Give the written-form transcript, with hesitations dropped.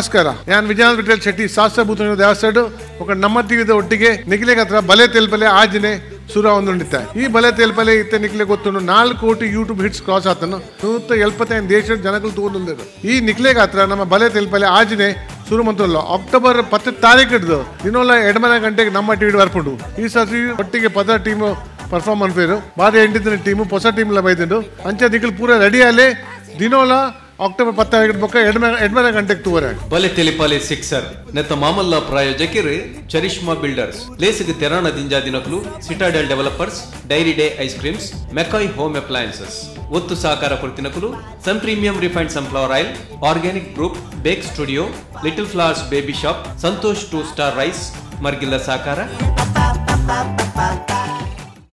ನಮಸ್ಕಾರ. ನಾನು ವಿಜಯನಾಥ ವಿಠಲ್ ಶೆಟ್ಟಿ, ಶಾಸ್ತ್ರಭೂತ ದೇವಸ್ಥಾನ ఒక ನಮ್ಮ ಟಿವಿದ ಒಟ್ಟಿಗೆ ನಿಖಿಲೆ ಹತ್ರ ಬಲೆ ತೆಲ್ಪಲೆ ಆಜನೆ ಸುರ ಒಂದುಂಡಿತ್ತ. ಈ ಬಲೆ ತೆಲ್ಪಲೆ ಇತ್ತ ನಿಖಿಲೆ ಗೊತ್ತುಂಡು 4 ಕೋಟಿ ಯೂಟ್ಯೂಬ್ ಹಿಟ್ಸ್ ಕ್ರಾಸ್ ಆತನು 175 ದೇಶದ ಜನಗಳು ತಗೊಂಡು. ಈ ನಿಖಿಲೆಗೆ ಹತ್ರ ನಮ್ಮ ಬಲೆ ತೆಲ್ಪಲೆ ಆಜನೆ ಶುರು ಮಂತಲ್ಲ ಅಕ್ಟೋಬರ್ 10 ತಾರೀಕು ಹಿಡಿದು ದಿನೋಲ 8 ಗಂಟೆಗೆ ನಮ್ಮ ಟಿವಿ ಬರ್ಪುಂಡು. ಈ ಸರ್ತಿ ಒಟ್ಟಿಗೆ ಪದ ಟೀಮ್ ಪರ್ಫಾರ್ಮ್ ಅನ್ಪೇರು ಬಾರಿ ಎಂಟಿನ ಟೀಮು ಹೊಸ ಟೀಮ್ ಎಲ್ಲ ಬೈದುಂಡು. ಅಂಚೆ ನಿಖಿಲ್ ಪೂರ ರೆಡಿ ಆಲೆ ದಿನೋಲ ಅಕ್ಟೋಬರ್ 10 ತಾರೀಕು ಬೊಕ್ಕ 8 ಗಂಟೆಗೆ ತೂವರೆ. ಬಲೆ ತೆಲಿಪಾಲೆ ಸಿಕ್ಸರ್ ನೆತ್ತ ಮಾಮಲ್ಲ ಪ್ರಾಯೋಜಕಿರು ಚರಿಷ್ಮಾ ಬಿಲ್ಡರ್ಸ್, ಲೇಸಿಗೆ ತೆರಾಣ ದಿಂಜಾ ದಿನಕಲು, Citadel developers, dairy day ice creams, McCoy home appliances. ಒತ್ತು ಸಹಕಾರ ಕೊಡ್ತಿನಕಲು Sun premium refined sunflower oil, organic group, bake studio, little flowers baby shop, Santosh 2 star rice, ಮರ್ಗಿಲ್ಲ ಸಹಕಾರ.